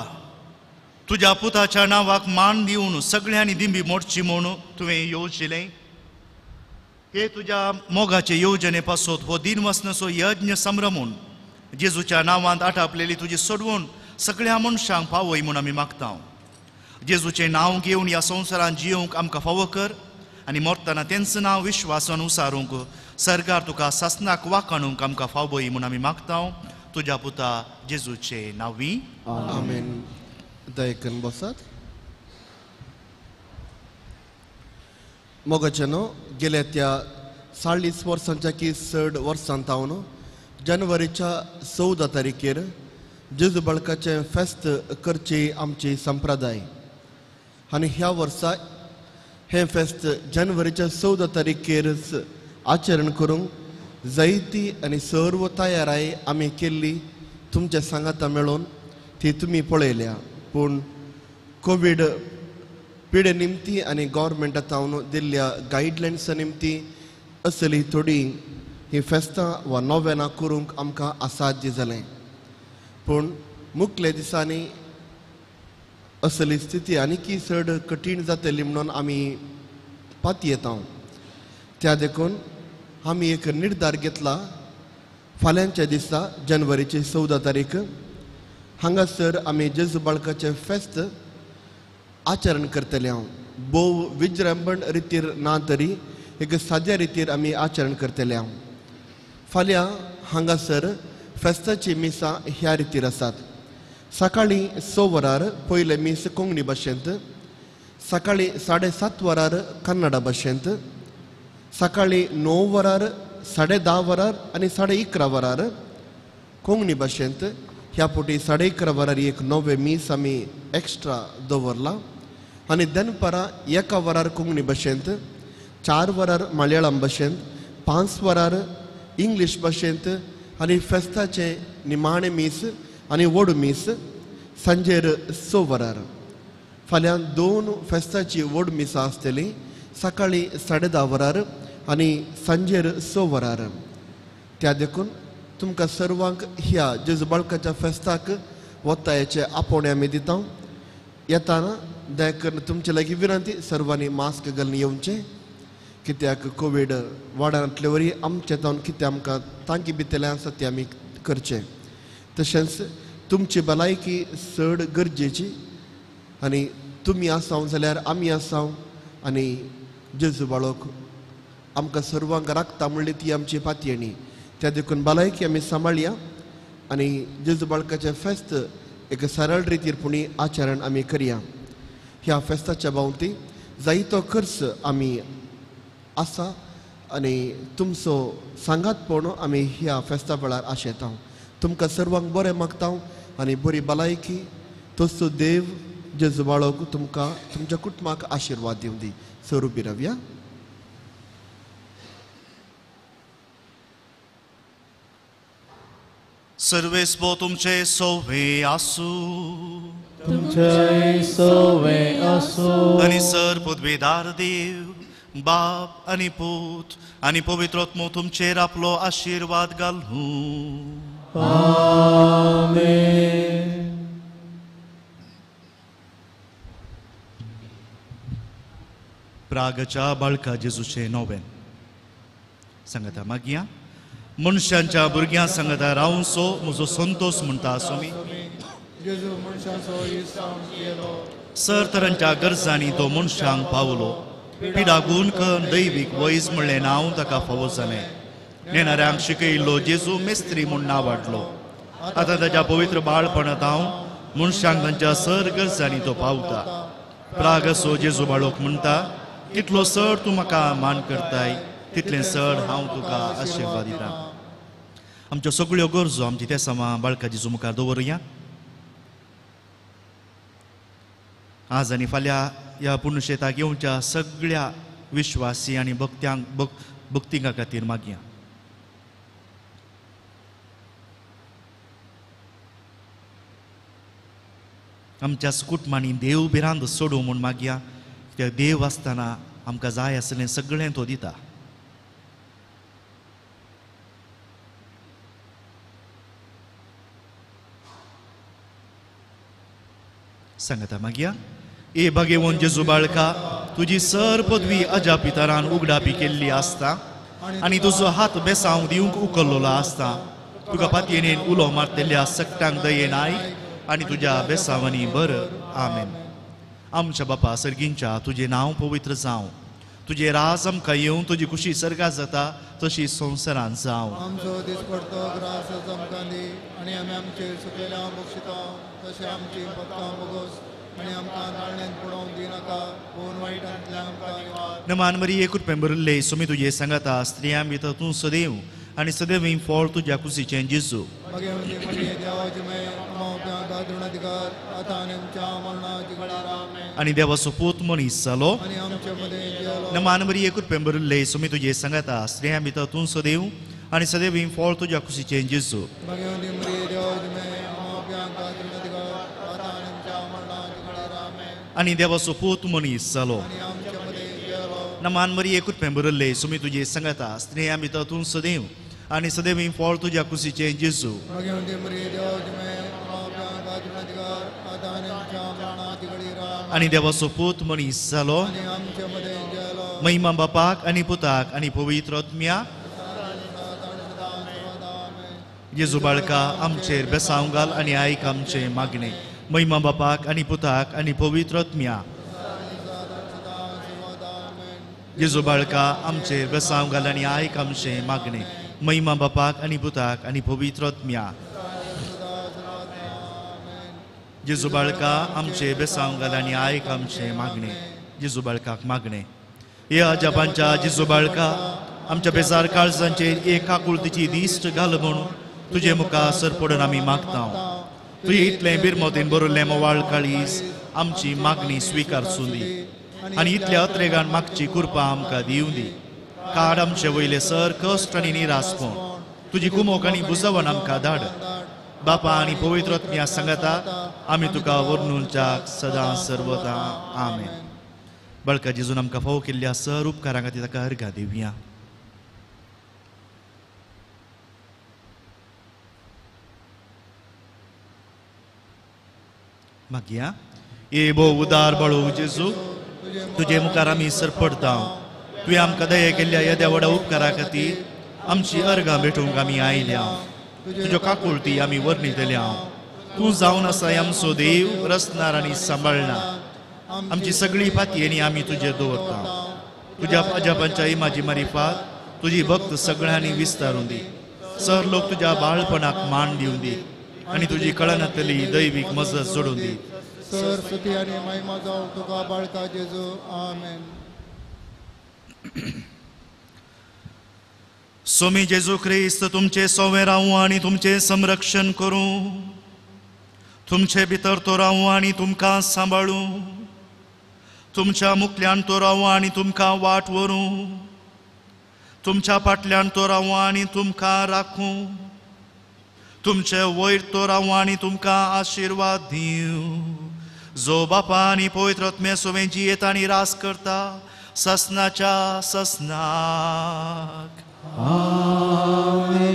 Speaker 2: तुज्या पुताच्या नांवाक मान दिवन सगळ्यांनी दिंबी मोडची म्हूण तुवें येवजिलें. हे तुज्या मोगाचे येवजणे पासत हो दिनवासनाचो यज्ञ संभ्रमून जेजूच्या नांवांत आटापलेली तुजी सोडवून सगळ्या मनशांक पावय म्हूण आमी मागता. जेजूचें नांव घेवन ह्या संवसारांत जियोवंक आमकां फावो कर आनी मरतना तेंच नांव विश्वासान उसारूंक सरकार तुका सासनाक वाखाणूंक आमकां फावय म्हूण आमी मागता. तुज्या पुता जेजूचे नांवी
Speaker 6: आमेन. दयेकन बसात. मोगाच्यानो गेल्या त्या 40 वर्सांच्या की चड वर्सां तावन जानेवारीच्या 14 तारखेर जेजू बाळकाचें फेस्त करची आमची संप्रदाय आनी ह्या वर्सा हें फेस्त जानेवारीच्या 14 तारखेरच आचरण करूंक जायती आनी सर्व तयाराय आमी केल्ली तुमच्या सांगाता मेळोवन ती तुमी पळयल्या. पूण कोवीड पिडे निमती आनी गव्हर्मेंटा तावन दिल्ल्या गायडलायन्सा निमती असली थोडी ही फेस्तां वा नोवेनां करूंक आमकां असाध्य जालें. पूण मुखल्या दिसांनी असली स्थिती आनीकी चड कठीण जातली म्हणून आमी पातयेता. त्या देखून आमी एक निर्धार घेतला फाल्यांच्या दिसा जानेवारीची 14 तारीख हांगासर आमी जेजू बाळकाचें फेस्त आचरण करतले. हांव भोव विजृंभण रितीर ना तरी एक साद्या रितीर आमी आचरण करतले. हांव फाल्यां हांगासर फेस्ताची मिसां ह्या रितीर आसात. सकाळीं 6 वरार पयलें मीस कोंकणी भाशेंत, सकाळीं 7:30 वरार कन्नडा भाशेंत, सकाळीं 9 वरार, 10:30 वरार आनी 11:30 वरार कोंकणी भाशेंत. ह्या फावटी 11:30 वरार एक नवें मीस आमी एक्स्ट्रा दवरलां आनी दनपारां 1 वरार कोंकणी भाशेंत, 4 वरार मलयाळम भाशेंत, 5 वरार इंग्लीश भाशेंत आनी फेस्ताचें निमाणें मीस आनी व्हड मीस सांजेर 6 वरार. फाल्यां 2 फेस्ताची व्हड मिसां आसतलीं, सकाळीं 10:30 वरार आनी सांजेर 6 वरार. त्या देखून तुमकां सर्वांक ह्या जेजू बाळकाच्या फेस्ताक वतायेचे आपोवणें आमी दिता. येताना दया करून तुमचे लागीं विनंती, सर्वांनी मास्क घालून येवचें, कित्याक कोवीड वाडांतले वरी आमचे तावन कितें आमकां तांकी भितरलें आसा तें आमी करचें. तशेंच तुमची भलायकी चड गरजेची आनी तुमी आसाव जाल्यार आमी आसाव आनी जेजू बाळक आमकां सर्वांक राखता म्हणली ती आमची पातयेणी. त्या देखून भलायकी आमी सांबाळया आनी जेजू बाळकाचें फेस्त एक सरळ रितीर पुणी आचरण आमी करया. ह्या फेस्ताच्या बावती जायतो खर्च आमी आसा आनी तुमचो सांगातपण आमी ह्या फेस्ता वेळार आशेता. तुमकां सर्वांक बरें मागता आनी बरी भलायकी तसो देव जेजू बाळक तुमकां तुमच्या कुटुंबाक आशिर्वाद दिवं दी. स्वरुपी रावया.
Speaker 2: सर्वेस्पो तुमचे सोवे आसू,
Speaker 4: तुमचे सोवे आसू.
Speaker 2: आनी सर पदवीदार देव बाप आनी पूत आनी पवित्र आत्मो तुमचेर आपलो आशिर्वाद घालूं.
Speaker 4: आमेन.
Speaker 2: प्रागच्या बाळका जेजूचे नोवेन सांगता मागया. मनशांच्या भुरग्यां सांगता रावंसो म्हजो संतोष म्हणटा स्वामी. सर तरांच्या गरजांनी तो मनशांक पावलो. पिडा गुण करून दैवीक वैज म्हणलें नांव ताका फावो जालें. नेणाऱ्यांक शिकयल्लो जेजू मेस्त्री म्हूण नांव वाडलो. आतां ताच्या पवित्र बाळपणांत हांव मनशांक तांच्या सर गरजांनी तो पावता. प्राग असो जेजू बाळोक म्हणटा, कितलो सर तूं म्हाका मान करताय तितलें सर हांव तुका आशिर्वाद दिता. आमच्यो सगळ्यो गरजो आमची ते समा बाळका जेजू मुखार दवरुया. आज आनी फाल्यां ह्या पुण्यशेताक येवच्या सगळ्या विश्वासी आनी भक्त्यांक भक्तिंका खातीर मागया. आमच्या कुटुंबांनी देव भिरांत सोडूं म्हूण मागया. कित्याक देव आसतना आमकां जाय आसलें सगळें तो दिता. सांगता मागया. ए भागेवन जेजू बाळका, तुजी सर पदवी अजापितरान उगडापी केल्ली आसता आनी तुजो हात बेसांव दिवंक उखल्लोलो आसता. तुका पातयेन उलो मारतल्या सगटांक दयेन आयक आनी तुज्या बेसांवांनी बर. आमेन. आमच्या बापा सर्गींच्या, तुजें नांव पवित्र जावं, तुजें राज आमकां येवं, तुजी खुशी सर्गात जाता तशी संवसारांत जावं.
Speaker 7: आमचो दिसपडतो ग्रास आमकां दी आनी आमी आमचे सुकलेल्या बक्षिता तशें आमची पत्ता बोगोस आनी आमकां नाळण्यान पडोवंक दिनाका, पूण वायटांतल्यान आमकां निवार.
Speaker 2: नमान मरिये कृपेन भरिल्ले, स्वामी तुजे सांगाता, स्त्रियां भितर तूं सदैव आनी सदैव फळ तुज्या कुशीचें जेजू.
Speaker 7: भगवती मरिये देवाची माये, आमकां उपरांत अधिकार आतां आनी आमच्या मरणाची घडीर. आमेन.
Speaker 2: आनी देवाचो पूत मनीस जालो
Speaker 7: आनी आमचे मदें जियेलो.
Speaker 2: नमान मरिये कृपेन भरिल्ले, स्वामी तुजे सांगाता, स्त्रियां भितर तूं सदैव आनी सदैव फळ तुज्या कुशीचें जेजू.
Speaker 7: भगवती मरिये देवाची माये, आमकां उपरांत अधिकार आतां आनी आमच्या मरणाची घडीर. आमेन.
Speaker 2: आनी देवाचो पूत मनीस जालो
Speaker 7: आनी आमचे मदें जियेलो.
Speaker 2: नमान मरिये कृपेन भरिल्ले, स्वामी तुजे सांगाता, स्त्रियां भितर तूं सदैव आनी सदैव फळ तुज्या कुशीचें जेजू.
Speaker 7: भगवती मरिये देवाची माये, आमकां उपरांत अधिकार आतां आनी आमच्या मरणाची घडीर. आमेन.
Speaker 2: आनी देवाचो पूत मनीस जालो
Speaker 7: आनी आमचे मदें जियेलो.
Speaker 2: महिमा बापाक आनी पुताक आनी पवित्र आत्म्याक. जेजू बाळका आमचेर बेसांव घाल आनी आयक आमचें मागणें. महिमा बापाक आनी पुताक आनी पवित्र आत्म्याक. जेजू बाळका आमचेर बेसांव घाल आनी आयक आमचें मागणें. महिमा बापाक आनी पुताक आनी पवित्र आत्म्याक. जेजू बाळका आमचे बेसांव घाल आनी आयक आमचें मागणें. जेजू बाळकाक मागणें. ह्या अजापांच्या जेजू बाळका आमच्या बेजार काळजांचेर एक काकुळतीची दिश्ट घाल म्हणून तुजे मुखार सरपडून आमी मागता. तुजें इतलें बिरमोतीन भरिल्लें मोवाळ काळीज आमची मागणी स्विकारसूं दी आनी इतल्या अत्रेगान मागची कृपा आमकां दिवं दी. काड आमचे वयले सर कश्ट आनी निरासपण, तुजी कुमोक आनी बुजवण आमकां धाड. बापा आनी पवित्र आत्म्या सांगाता आमी तुका वर्णुनच्याक सदां सर्वदा. आमेन. बळका जेजून आमकां फावो केल्ल्या सर उपकारां खातीर ताका अर्घां दिवया. मागया. ए भोव उदार बाळू जेजू, तुजे मुखार आमी सरपडता. तुवें आमकां दया केल्ल्या येद्या व्हडा उपकारा खातीर आमची अर्घां भेटोवंक आमी आयल्या. तुज्यो काकुळटी आमी वर्णितल्या. तूं जावन आसा आमचो देव, रचणार आनी सांबाळणार. आमची सगळी फाती आमी तुजेर दवरता. तुज्या अजापांच्या इमाजी मारिफात तुजी भक्त सगळ्यांनी विस्तारून दी. सर लोक तुज्या बाळपणाक मान दिवन दी आनी तुजी कळनातली दैवीक मजत जोडून दी.
Speaker 7: सर स्तुती आनी महिमा जावं तुका बाळका जेजू. आमेन.
Speaker 2: स्वामी जेजू क्रिस्त तुमचे सोवे रावूं आनी तुमचें संरक्षण करूं. तुमचे भितर तो रावूं आनी तुमकां सांबाळूं. तुमच्या मुखल्यान तो रावूं आनी तुमकां वाट व्हरूं. तुमच्या फाटल्यान तो रावूं आनी तुमकां राखूं. तुमचे वयर तो रावूं आनी तुमकां आशिर्वाद दिवं. जो बापा आनी पवित्र आत्म्या सोवें जियेत आनी रास करता ससनाच्या ससनाक.
Speaker 4: आमेन.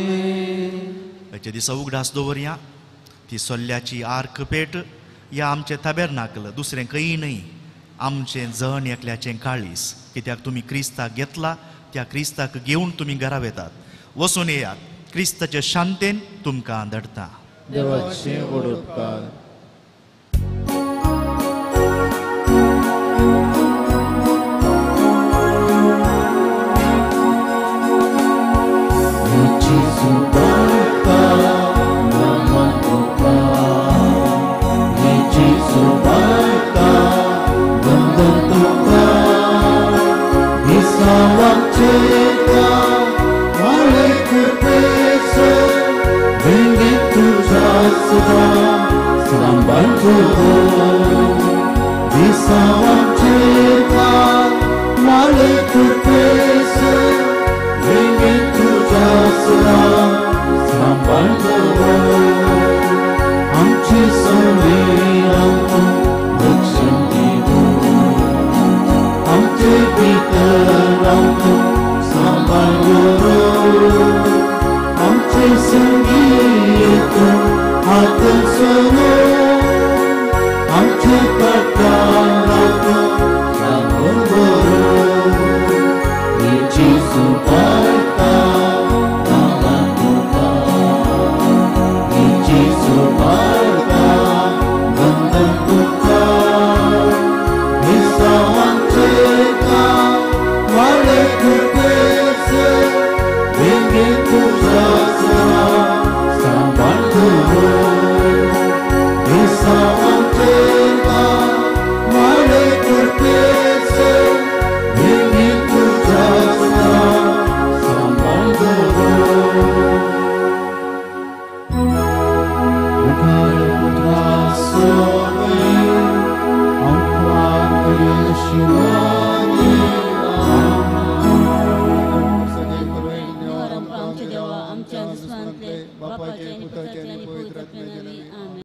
Speaker 2: आयच्या दिसा उगडास दवरया ती सोल्ल्याची आर्क पेट ह्या आमचें ताबेरनाकल, दुसरें खंय न्हय. आमचें जण एकल्याचें काळीज, कित्याक तुमी क्रिस्ताक घेतला, त्या क्रिस्ताक घेवन तुमी घरा वेतात. वचून येयात, क्रिस्ताचे शांतेन तुमकां धाडटा.
Speaker 3: देवाचे व्हड उपकार.
Speaker 4: Sambal
Speaker 3: आशिर्वाद.